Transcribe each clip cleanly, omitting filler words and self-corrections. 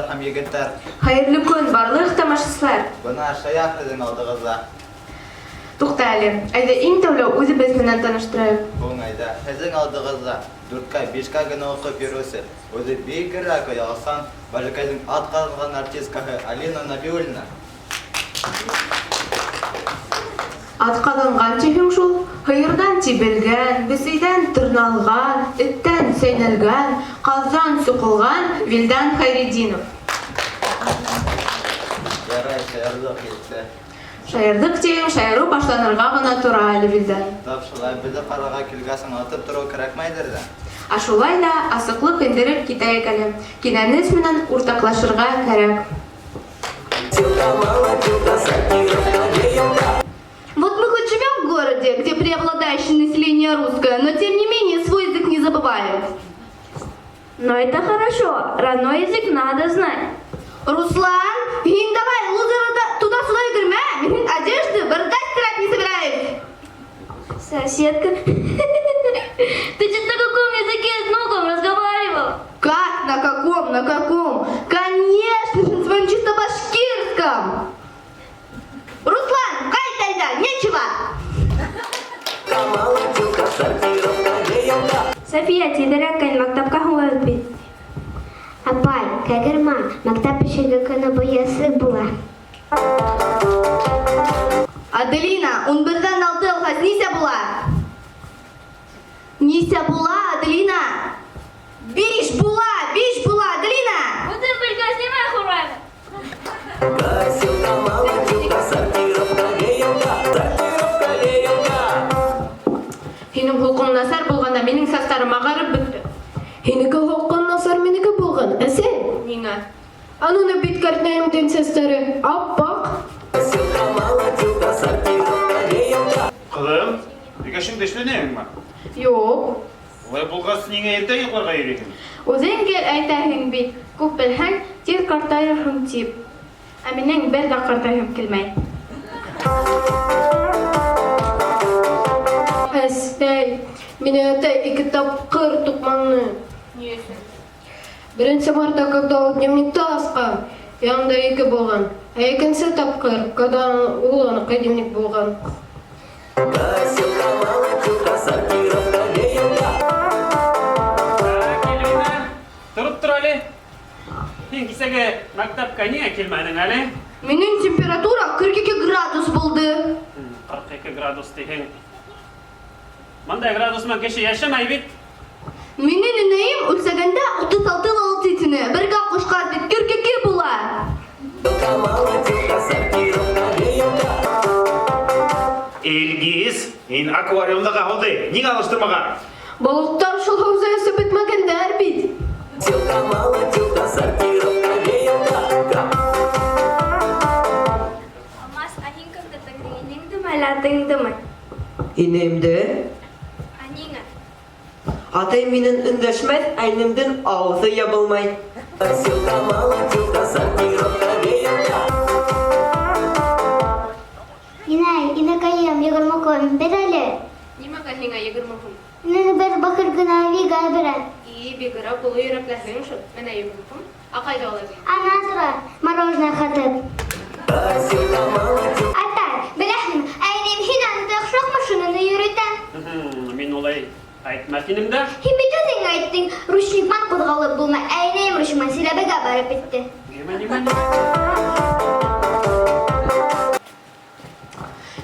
Ҡыҙҙар һәм егеттәр! Хәйерле көн, барлыҡ тамашасылар! Бына Шаяф һеҙҙең алдығыҙҙа. Туҡта әле, әйҙә иң тәүлә үҙебеҙ менән таныштырайыҡ. Һуң әйҙә, һеҙҙең алдығыҙҙа дүрткә, бишкә генә уҡып йөрөүсе, үҙе бигерәк оялсан, Бәләкәйҙең атҡаҙанған артисткаһы Алина Нәбиуллина. Атҡаҙанған тиһең шул, һыйырҙан тибелгән, бесәйҙән тырналған, эттән сәйнәлгән, ҡаҙҙан суҡылған Вилдан Хәйретдинов. Ярай, шаярҙыҡ етте. Шаярҙыҡ тиһең, шаярыу башланырға ғына тора әле, Вилдан. Тап шулай, беҙҙе ҡарарға килгәс аңлатып тороу кәрәкмәйҙер ҙә. Ә шулай ҙа асыҡлыҡ индереп китәйек әле, кинәнес менән уртаҡлашырға кәрәк. Вот мы хоть живем в городе, где преобладающее население русское, но тем не менее свой язык не забываем. Но это хорошо, родной язык надо знать. Руслан, һин давай лузерда туда-сюда йүгермә, мин одежды бардак стирать не собираюсь. Соседка, ты что на каком языке с внуком разговаривал? Как на каком, на каком? Конечно же, на своем чисто башкирском. Руслан, кайт әлдә, нечего. София, тиҙерәк ҡайт, мәктәпкә һуңлайбыҙ бит. Апай, кәгермә, мәктәп ишеге көне буйы асыҡ була. Аделина, 11-дән 6 алғас нисә була? Нисә була, Аделина? Биш була, биш була, Аделина! Үҙем белгәс, нимә һорайһың? Һинең холҡоң насар булғанда минең сәстәрем ағарып бөттө. Һинеке холҡон насар минеке булған, әсәй. Ниңә? Аныны бит кәртнәйемдең сәстәре ап-аҡ. Ҡыҙым, өйгә эшләнәһеңме? Юҡ. Улай булғас, ниңә иртә йоҡларға йөрөйһең? Үҙең гел әйтәһең бит, күп белһәң, тиҙ ҡартайырһың тип. Ә минең бер ҙә ҡартайғым килмәй. Әсәй, мине атай ике тапҡыр туҡманы. Ни өсөн? Беренсе марта, когда ул дневникты асҡан, янында ике булған. Ә икенсе тапҡыр, когда ул аныҡы дневник булған. Так, Эльвина, тороп тор әле. Һин кисәге мәктәпкә ниңә килмәнең әле? Минең температура 42 градус булды. 42 градус тиһең. Бындай градус менән кеше йәшәмәй бит. Минең инәйем үлсәгәндә 36,6 тине. Бергә ҡушҡас бит 42 була. Илгиз, һин аквариумдағы һыуҙы ниңә алыштырмаған? Балыҡтар шул һыуҙы эсеп бөтмәгәндәр бит. Алмаз, ә һин кемде тыңлайһың, инәңдеме әллә атайыңдымы? Инәмде. Ә ниңә? Атайым минән өндәшмәҫ, ә инәмдең ауыҙы ябылмай. Инәй, инәкәйем, 20 һум бир әле. Нимәгә һиңә 20 һум? Мин бер бахыр гына әбейгә бирәм. И, бигерәк оло йөрәкләһең шул. Менә 20 һум. Ә ҡайҙа ул әбей? Ана тора, мороженое һатып. Атай, беләһеңме, ә инәем һинән яҡшыраҡ машинаны йөрөтә. Мин улай әйтмәҫ инем дә. Һин бит үҙең әйттең, ручник менән ҡуҙғалып булмай, ә инәем ручник менән Силәбегә барып етте. Нимә, нимә, нимә?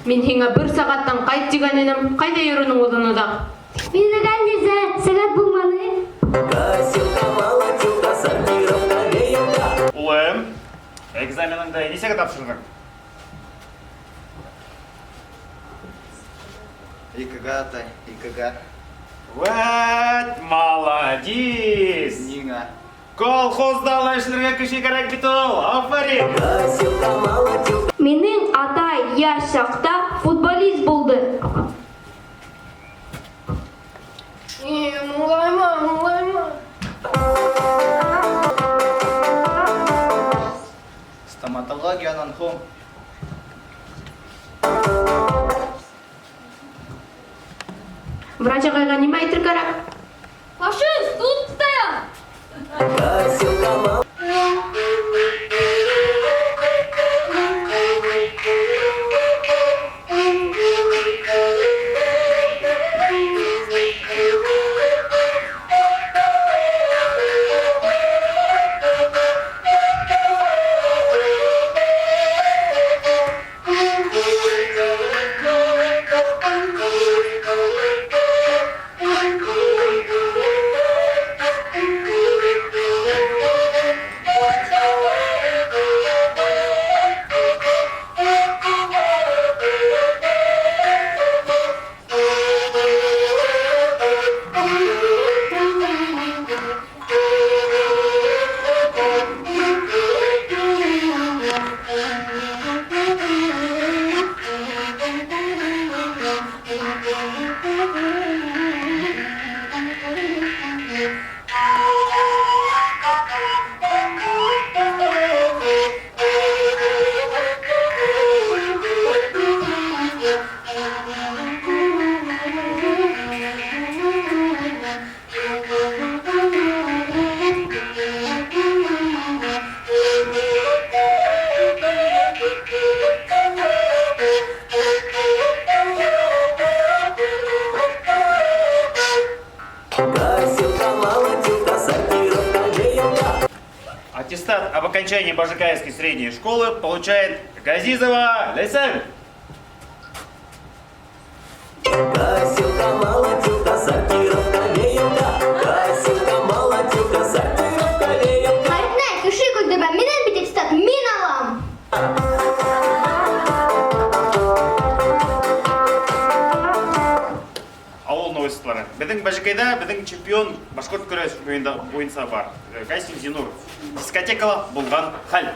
Мин һиңә бер сәғәттән ҡайт тигән инем. Ҡайҙа йөрөнөң оҙон оҙаҡ? Минең нисә сәғәт булманы? Улым, экзаменыңды нисәгә тапшырҙың? Икегә, атай, икегә. Вәт, молодец! Ниңә? Колхозда ла эшләргә кеше кәрәк бит ул. Афарин! Минең атай йәш саҡта футболист булды. И, моңайма, моңайма. Стоматологиянан һуң Врач ағайға нимә әйтер кәрәк? Фашист, тут стоят! окончании Бажакаевской средней школы получает Газизова Лейсан. Косилка, молотилка, сортировка, веялка. Косилка, молотилка, сортировка, веялка. Хәритне, кеше көлдермә, минән бит аттестат, мин алам. Авыл новостьлары. Беҙҙең Бәжекәйҙә беҙҙең чемпион башҡорт көрәш буйынса бар. Гайсин Зинур. Дискотекала булған хәл.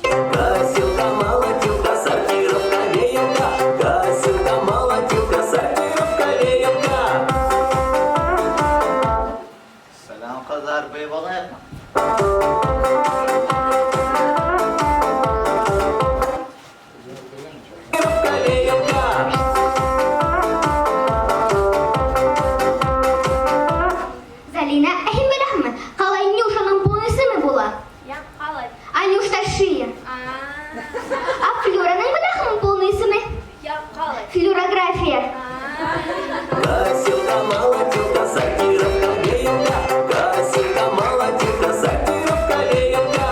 Косилка, молотилка, сортировка, веялка. Косилка, молотилка, сортировка, веялка. Сәләм, ҡыҙҙар, бейеп алайыҡмы? Сортировка, веялка. Залина, ә һин беләһеңме, ҡалай Нюшаның полный исеме була? Я ҡалай. Анюш Ташия. Ә Флюраның беләһеңме полный исеме? Я ҡалай. Флюорография. Косилка, молотилка, сортировка, веялка. Косилка, молотилка, сортировка, веялка.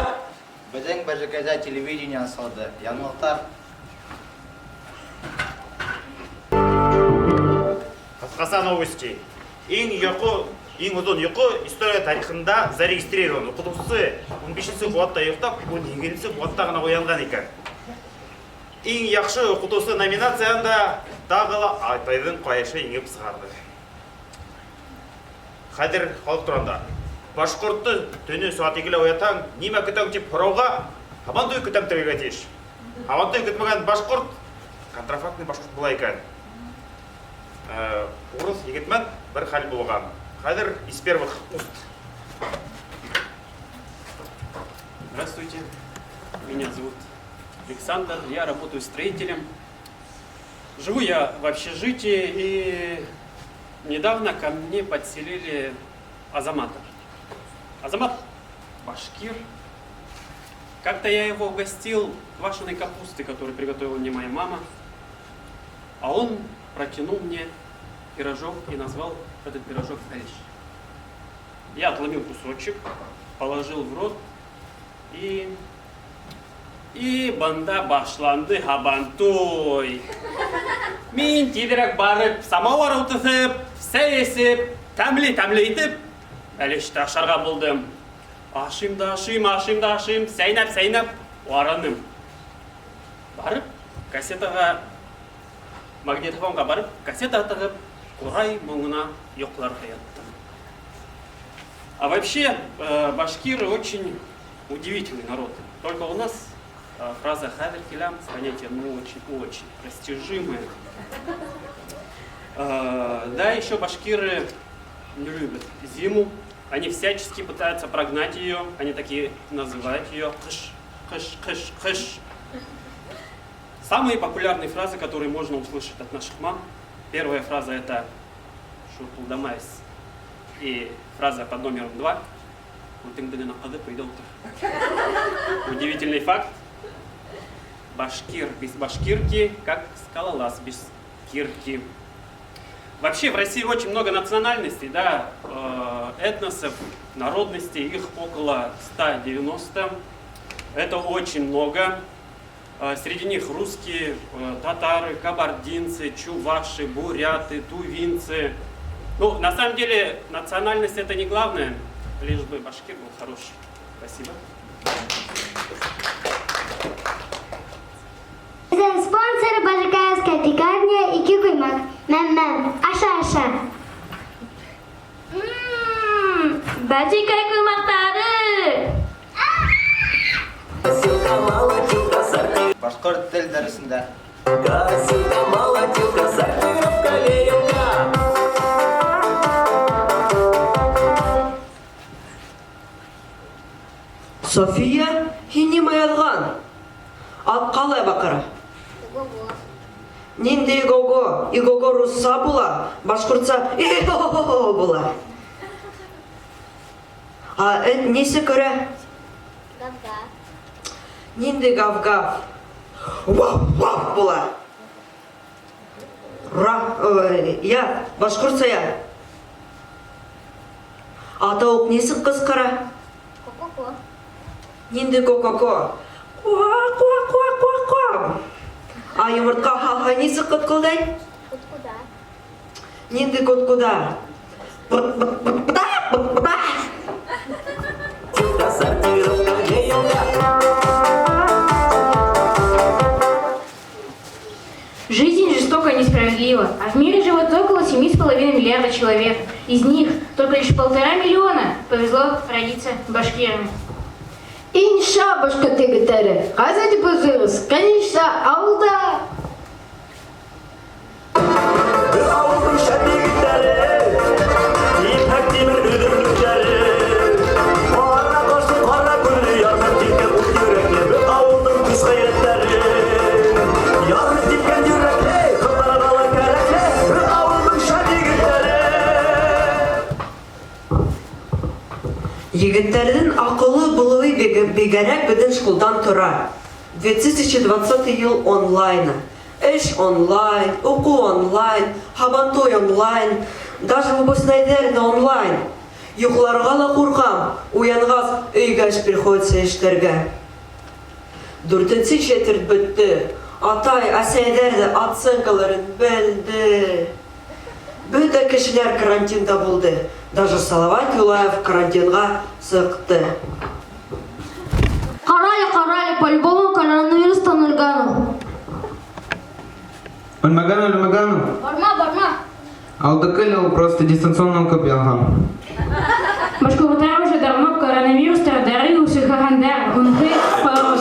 Беҙҙең Бәжекәйҙә телевидение асылды. Яңылыҡтар. Ҡыҫҡаса новости. Иң йоҡо, иң оҙон йоҡо история тарихында зарегистрирован. Уҡытыусы 15 быуатта йоҡлап, 17 быуатта ғына уянған икән. Иң яҡшы уҡытыусы номинацияһында тағы ла атайҙың ҡайышы еңеп сығарҙы. Хәҙер халыҡ тураһында. Башҡортто төнө сәғәт 2-лә уятһаң, нимә көтәң тип һорауға һабантуй көтәм тиергә тейеш. Һабантуй көтмәгән башҡорт контрафактный башҡорт була икән. Урыҫ егет менән бер хәл булған. Хәҙер из первых уст. Здравствуйте, меня зовут Александр, я работаю строителем. Живу я в общежитии, и недавно ко мне подселили Азамата. Азамат башкир. Как-то я его угостил квашеной капустой, которую приготовила мне моя мама. А он протянул мне пирожок и назвал этот пирожок бәлеш. Я отломил кусочек, положил в рот и бында башланды һабантуй. Мин тиҙерәк барып, самауыр ултыртып, сәй эсеп, тәмле-тәмле итеп, бәлеште ашарға булдым. Ашыйм да ашыйм, ашыйм да ашыйм, сәйнәп-сәйнәп арыным. Барып, кассетаға, магнитофонға барып, кассета тығып, ҡурай моңона йоҡларға яттым. А вообще, башкиры очень удивительный народ. Только у нас фраза «хәҙер киләм» понятие, ну, очень-очень растяжимое. Да, еще башкиры не любят зиму. Они всячески пытаются прогнать ее. Они такие называют ее «кыш, кыш, кыш, кыш». Самые популярные фразы, которые можно услышать от наших мам. Первая фраза это «Шурпылдамайс». И фраза под номером 2 «Күтеңде генә ҡыҙып өйҙә ултыр». Удивительный факт. Башкир без башкирки, как скалолаз без кирки. Вообще в России очень много национальностей, да, этносов, народностей, их около 190. Это очень много. Среди них русские, татары, кабардинцы, чуваши, буряты, тувинцы. Ну, на самом деле, национальность это не главное, лишь бы башкир был хороший. Спасибо. Беҙҙең спонсор Бажакаевская пекарня ике ҡоймаҡ. Мәм-мәм, аша, аша. Бәжекәй ҡоймаҡтары. Косилка, молотилка, сортировка. Башҡорт тел дәресендә. Косилка, молотилка, сортировка, веялка. София, һин нимә яҙған? Ат ҡалай баҡыра? Ниндәй го-го? И-го-го русса була, башҡортса и-го-го була. А эт нисек өрә? Гав-гав. Ниндәй гав-гав? Вав-вав була. Ра, я, башҡортса я. Ә тауыҡ нисек ҡысҡыра? Ко-ко-ко. Ниндәй ко-ко-ко? Ҡуа, ҡуа, ҡуа, ҡуа, ҡуа. Ә йомортҡа һалһа нисек ҡытҡылдай? Кот-куда. Ниндәй кот-куда? Быт-быт-быт-быта, быт-быта. Сортировка, веялка. Жизнь жестока и несправедлива, а в мире живет около 7,5 миллиарда человек. Из них только лишь 1,5 миллиона повезло родиться башкирами. Иң шәп башҡорт егеттәре. Ҡайҙа тип уйлайһығыҙ? Конечно, ауылда. Бер ауылдың шәп егеттәре, Тимһәк тимер өҙөрлөктәре. Ҡара ҡашлы, ҡара күҙле, Ярһып типкән ут йөрәкле, Бер ауылдың көс ғәйрәттәре. Ярһып типкән йөрәкле, Ҡыҙҙарға ла кәрәкле, Бер ауылдың шәп егеттәре. Егеттәрҙең аҡыллы булыуы бигерәк беҙҙең школдан тора. 2020 йыл онлайна. Эш онлайн, уҡыу онлайн, һабантуй онлайн, даже выпускнойҙар ҙа онлайн. Йоҡларға ла ҡурҡам, уянғас өйгә эш приходится эшләргә. Дүртенсе четверть бөттө. Атай, әсәйҙәр ҙә оценкаларын белде. Бөтә кешеләр карантинда булды. Даже Салават Юлаев карантинға сыҡты. Ҡара әле, ҡара әле, по-любому коронавирустан үлгән ул. Үлмәгән, үлмәгән. Барма, барма. Алдыҡ ул просто дистанционно уҡып яҙған. Башҡорттар уже давно коронавирустан дары сығарғандар, уныһы хорош.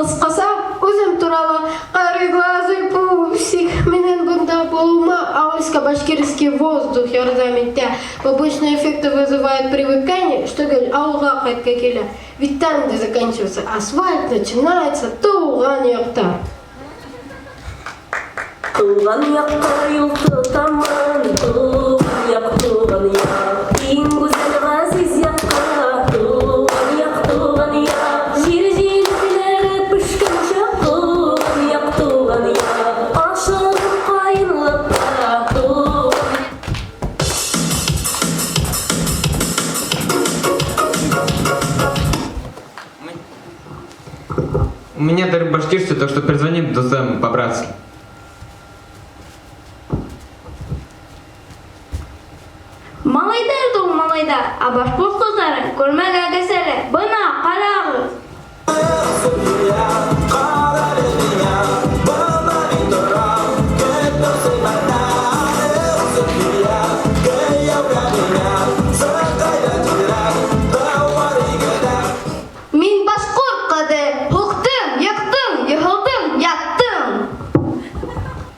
Ҡыҫҡаса, үҙем турала кареглазый пупсик. Минең бында булыуыма аульско-башкирский воздух ярҙам итә. Побочные эффекты вызывает привыкание, что гел ауылға ҡайтҡы килә. Ведь там, где заканчивается асфальт, начинается тыуған яҡтар. Туған яҡҡа юл тотамын, туған яҡ, туған яҡ, иң гүзәл ғәзиз яҡҡа, туған яҡ, туған яҡ, ер еләктәре бешкән саҡ, туған яҡ, туған яҡ, ашығып ҡайынлыҡҡа, туған. У меня дар башкирский, так что перезвони дуҫым по-братски. Малайҙар ҙа ул малайҙар, ә башҡорт ҡыҙҙары күрмәгән кәсәле. Бына, ҡарағыҙ. Ҡара әле миңә, бына мин торам, көтөп сыҡмаҡта. Кейәүгә миңә, сыҡ ҡайҙа тиҙерәк, тыуар егеттәр. Мин башҡорт ҡыҙы. Һуҡтым, йыҡтым, йығылдым, яттым.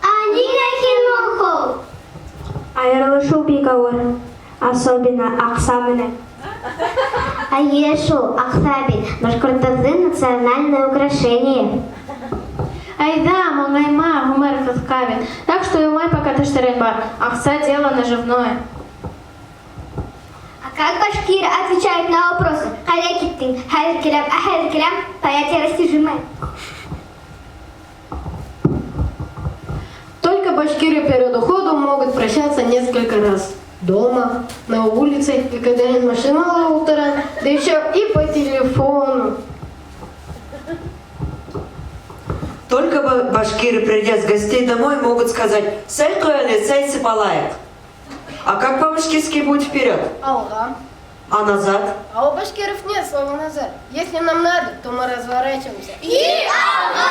А ниңә һин моңһоу? Айырылышыу бик ауыр, особенно аҡса менән. Эйе шул, аҡса бит, башҡорттарҙың национальное украшение. Айҙа, моңайма, ғүмер ҡыҫҡа бит. Так что йылмай, пока тештәрең бар. Аҡса дело наживное. А как башкиры отвечают на вопросы? Ҡайҙа киттең? Хәҙер киләм, ә хәҙер киләм. Понятие растяжимое. Только башкиры перед уходом могут прощаться несколько раз. Дома, на улице, и когда они машинала ултыра, да еще и по телефону. Только башкиры, придя с гостей домой, могут сказать «Сәй ҡуй әле, сәй эсеп алайыҡ». А как по-башкирски будет вперед? Алға. А назад? А у башкиров нет слова назад. Если нам надо, то мы разворачиваемся. И алға!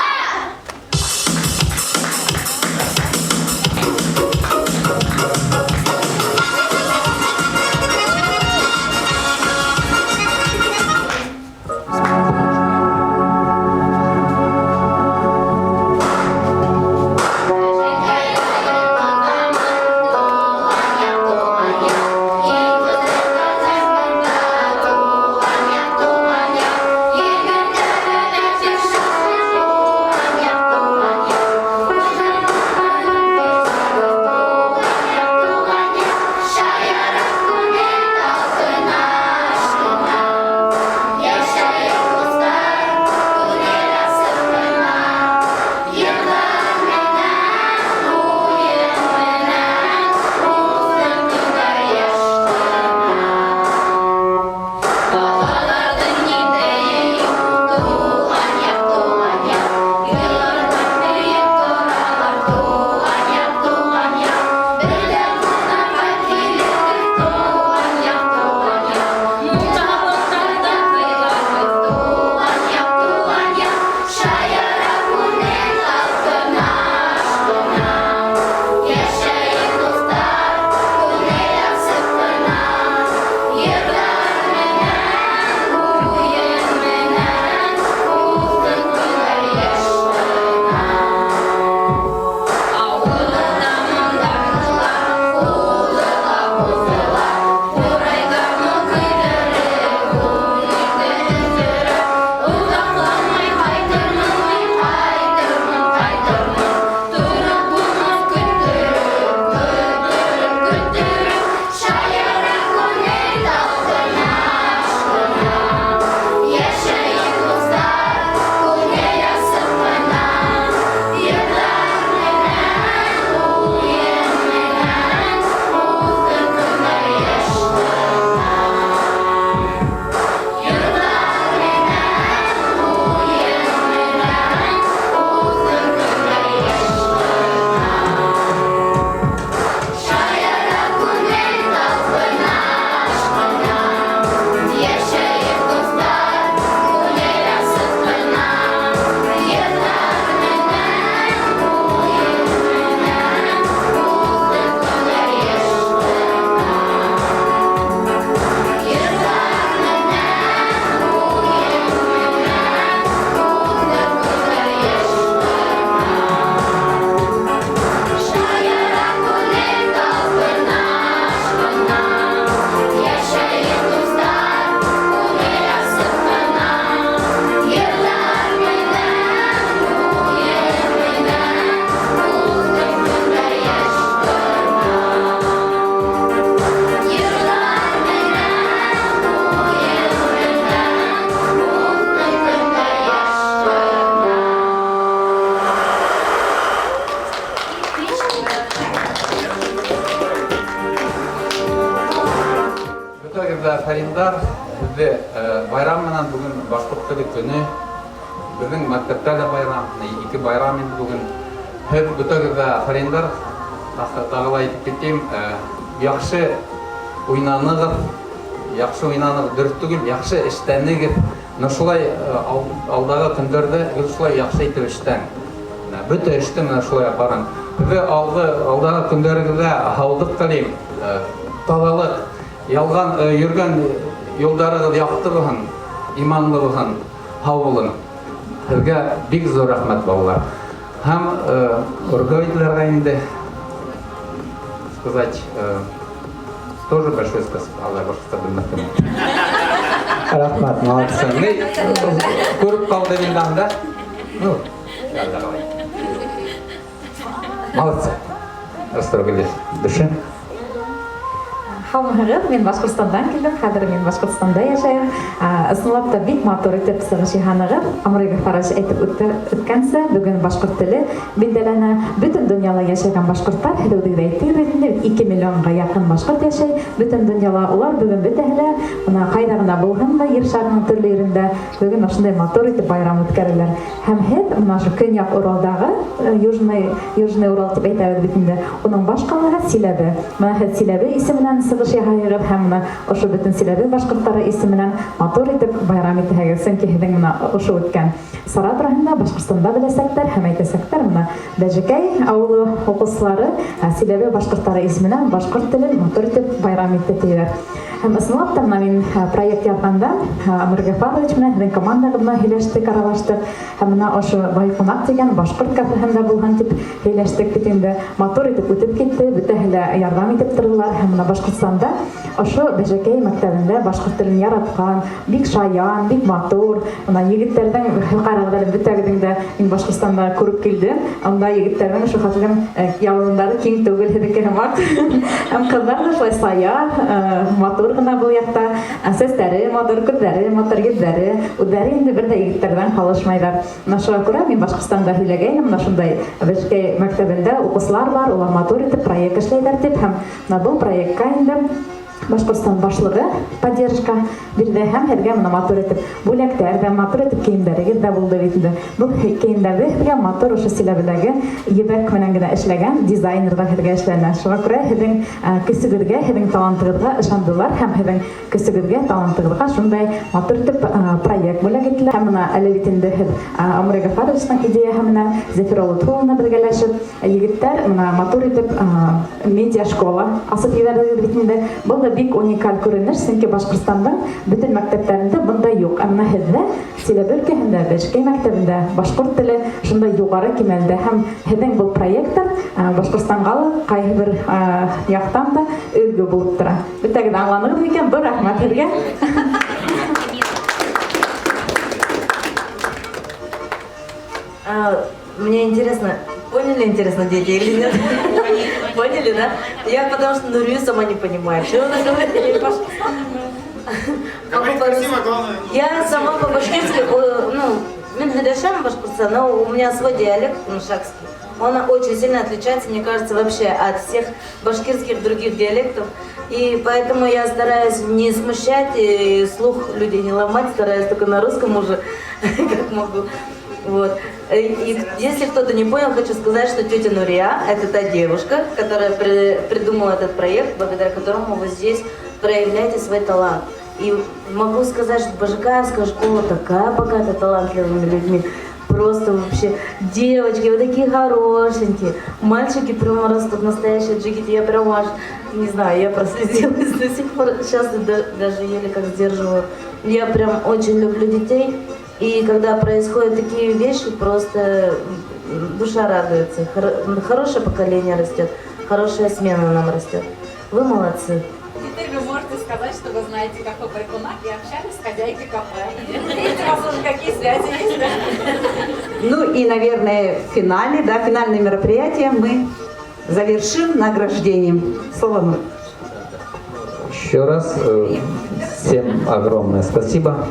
Афәриндар, һеҙҙе байрам менән. Бөгөн башҡорт теле көнө. Беҙҙең мәктәптә лә байрам, ике байрам инде бөгөн. Һеҙ бөтәгеҙ ҙә афәриндар, тағы ла әйтеп китәйем, яҡшы уйнанығыҙ, яҡшы уйнанығыҙ, дөрөҫ түгел, яҡшы эшләнегеҙ. Менә шулай алдағы көндәрҙә гел шулай яҡшы итеп эшләң. Бөтә эште менә шулай апарың. Һеҙҙе алдағы көндәрегеҙҙә һаулыҡ теләйем, таҙалыҡ, ялған йөргән юлдарығыҙ яҡты булһын, иманлы булһын, һау булың. Һеҙгә бик ҙур рәхмәт, балалар. Һәм руководителдәргә инде сказать тоже большое спасибо. Алла башҡортса белмәҫ. Рәхмәт, молодцы. Ни, күреп ҡалды инде анда. Ну, давай. Молодцы. Растрогали души. Һаумыһығыҙ, мин Башҡортостандан килдем, хәҙер мин Башҡортостанда йәшәйем. Ысынлап та бик матур итеп сығыш яһанығыҙ. Амрый Ғафарович әйтеп үткәнсә, бөгөн башҡорт теле билдәләнә. Бөтөн донъяла йәшәгән башҡорттар, һеҙ үҙегеҙ әйттегеҙ инде, 2 миллионға яҡын башҡорт йәшәй бөтөн донъяла. Улар бөгөн бөтәһе лә, бына ҡайҙа ғына булһын да, ер шарының төрлө ерендә бөгөн ошондай матур итеп байрам үткәрәләр. Һәм һеҙ бына ошо Көньяҡ Уралдағы, Южный Урал тип әйтәбеҙ бит инде, уның баш ҡалаһы Силәбе. Бына һеҙ Силәбе исеменән сығыш яһайһығыҙ һәм бына ошо бөтөн Силәбе башҡорттары исеменән матур итеп байрам итәһегеҙ. Сөнки һеҙҙең бына ошо үткән сара тураһында Башҡортостанда беләсәктәр һәм әйтәсәктәр, бына Бәжекәй ауылы уҡыусылары Силәбе башҡорттары исеменән башҡорт телен матур итеп байрам итте тиҙәр. Һәм ысынлап та бына мин проект яҙғанда Амир Ғафарович менән һеҙҙең командағыҙ менән һөйләштек, аралаштыҡ. Һәм бына ошо Байҡунаҡ тигән башҡорт кафеһында булһын тип һөйләштек бит инде. Матур итеп үтеп китте, бөтәһе лә ярҙам итеп торҙолар. Һәм бына Башҡортостанда ошо Бәжекәй мәктәбендә башҡорт телен яратҡан, бик шаян, бик матур. Бына егеттәрҙең ҡарағыҙ әле, бөтәгеҙҙең дә мин Башҡортостанда күреп килдем. Унда егеттәрҙең ошо хәтлем яурындары киң түгел һеҙҙеке һымаҡ. Һәм ҡыҙҙар ҙа шулай сая, матур ғына был яҡта. Сәстәре матур, күҙҙәре матур, йөҙҙәре, үҙҙәре инде бер ҙә егеттәрҙән ҡалышмайҙар. Бына шуға күрә мин Башҡортостанда һөйләгәйнем, бына шундай Бәжекәй мәктәбендә уҡыусылар бар, улар матур итеп проект эшләйҙәр тип, һәм бына был проектҡа инде Башҡортостан башлығы поддержка бирҙе һәм һеҙгә бына матур итеп бүләктәр ҙә, матур итеп кейемдәрегеҙ ҙә булды бит инде. Был кейемдәрҙе һеҙгә матур ошо Силәбеләге ебәк менән генә эшләгән дизайнерҙар һеҙгә эшләне. Шуға күрә һеҙҙең көсөгөҙгә, һеҙҙең талантығыҙға ышандылар һәм һеҙҙең көсөгөҙгә, талантығыҙға шундай матур итеп проект бүләк иттеләр. Һәм бына әле бит инде һеҙ Амрый Ғафаровичтың идеяһы менән Зәфир Лотфулловна бергәләшеп, егеттәр бына матур итеп медиа школа асып ебәрҙегеҙ бит инде. Был да бик уникаль күренеш, сөнки Башҡортостандың бөтөн мәктәптәрендә бындай юҡ. Ә бына һеҙҙә Силәбе өлкәһендә, Бәжекәй мәктәбендә башҡорт теле шундай юғары кимәлдә, һәм һеҙҙең был проекттар Башҡортостанға ла ҡайһы бер яҡтан да өлгө булып тора. Бөтәгеҙ аңланығыҙ микән? Ҙур рәхмәт һеҙгә. Мне интересно, поняли, интересно, дети или нет? Поняли, да? Я потому что Нурию сама не понимаю, что она говорит. Говорит красиво, главное. Я сама по-башкирски, ну, мин һөйләшәм башҡортса, но у меня свой диалект мушакский. Он очень сильно отличается, мне кажется, вообще от всех башкирских других диалектов. И поэтому я стараюсь не смущать и слух людей не ломать, стараюсь только на русском уже, как могу. Вот. И если кто-то не понял, хочу сказать, что тетя Нурия — это та девушка, которая придумала этот проект, благодаря которому вы здесь проявляете свой талант. И могу сказать, что Бажакаевская школа такая богата талантливыми людьми. Просто вообще девочки, вы такие хорошенькие. Мальчики прямо растут настоящие джигиты. Я прям аж, не знаю, я прослезилась до сих пор. Сейчас даже еле как сдерживаю. Я прям очень люблю детей. И когда происходят такие вещи, просто душа радуется. Хорошее поколение растет, хорошая смена нам растет. Вы молодцы. Теперь вы можете сказать, что вы знаете кафе Байкунак и общались с хозяйкой кафе. Видите, у вас уже какие связи есть, да? Ну и, наверное, в финале, да, финальное мероприятие мы завершим награждением. Слово Нур. Еще раз всем огромное спасибо.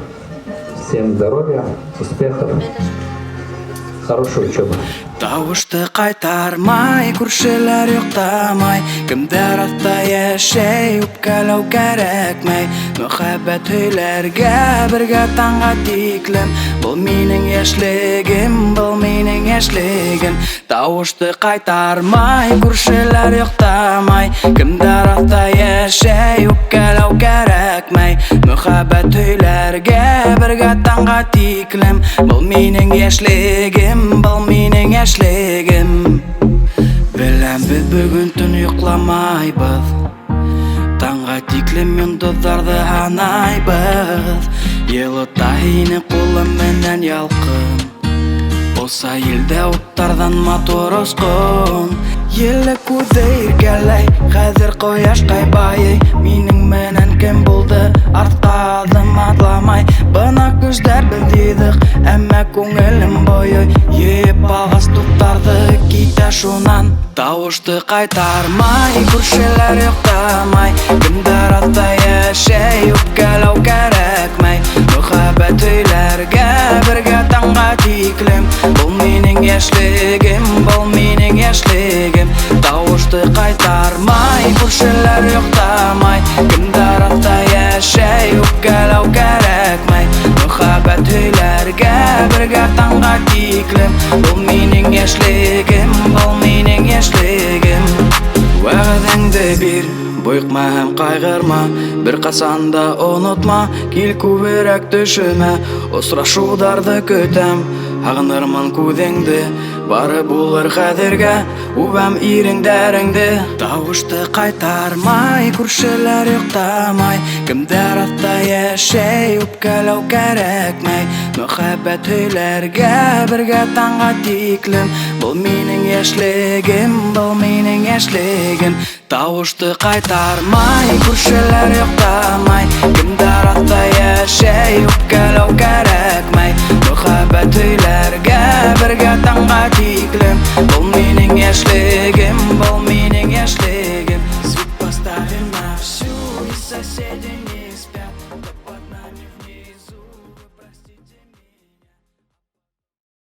Всем здоровья, успехов, Хорошей учебы. Тауышты ҡайтармай, күршеләр йоҡламай. Кемдәр аҫта йәшәй, үпкәләү кәрәкмәй. Мөхәббәт һөйләргә бергә таңға тиклем. Был минең йәшлегем, был минең йәшлегем. Тауышты ҡайтармай, күршеләр йоҡламай. Кемдәр аҫта йәшәй, үпкәләү кәрәкмәй. Мөхәббәт һөйләргә бергә таңға тиклем. Был минең йәшлегем, был минең йәшлегем. Беләм, беҙ бөгөн төн йоҡламайбыҙ. Таңға тиклем йондоҙҙарҙы һанайбыҙ. Йылыта һине ҡулым менән ялҡын. Оса елдә уттарҙан матур осҡон. Еле күҙе иркәләй, хәҙер ҡояшҡай байый. Минең менән кем булды, артҡа аҙым атламай. Бына көстәр беҙ йыйҙыҡ, әммә күңелем бойой. Йыйып алғас дуҫтарҙы, китә шунан. Тауышты ҡайтармай, күршеләр йоҡламай. Кемдәр аҫта йәшәй, үпкәләү кәрәкмәй. Мөхәббәт һөйләргә бергә таңға тиклем. Был минең йәшлегем, был минең йәшлегем. Тауышты ҡайтармай, күршеләр йоҡламай. Кемдәр аҫта йәшәй, үпкәләү кәрәкмәй. Мөхәббәт һөйләргә бергә таңға тиклем. Был минең йәшлегем, был минең йәшлегем. Вәғәҙәңде бир, бойоҡма һәм ҡайғырма. Бер ҡасан да онотма, кил күберәк төшөмә. Осрашыуҙарҙы көтәм, һағынырмын күҙеңде. Бары булыр хәҙергә, үбәм иреңдәреңде. Тауышты ҡайтармай, күршеләр йоҡламай. Кемдәр аҫта йәшәй, үпкәләү кәрәкмәй. Мөхәббәт һөйләргә бергә таңға тиклем. Был минең йәшлегем, был минең йәшлегем. Тауышты ҡайтармай, күршеләр йоҡламай. Кемдәр аҫта йәшәй, үпкәләү кәрәкмәй. Мөхәббәт һөйләргә бергә таңға тиклем. Был минең йәшлегем, был минең йәшлегем. Звук поставим на всю, и соседи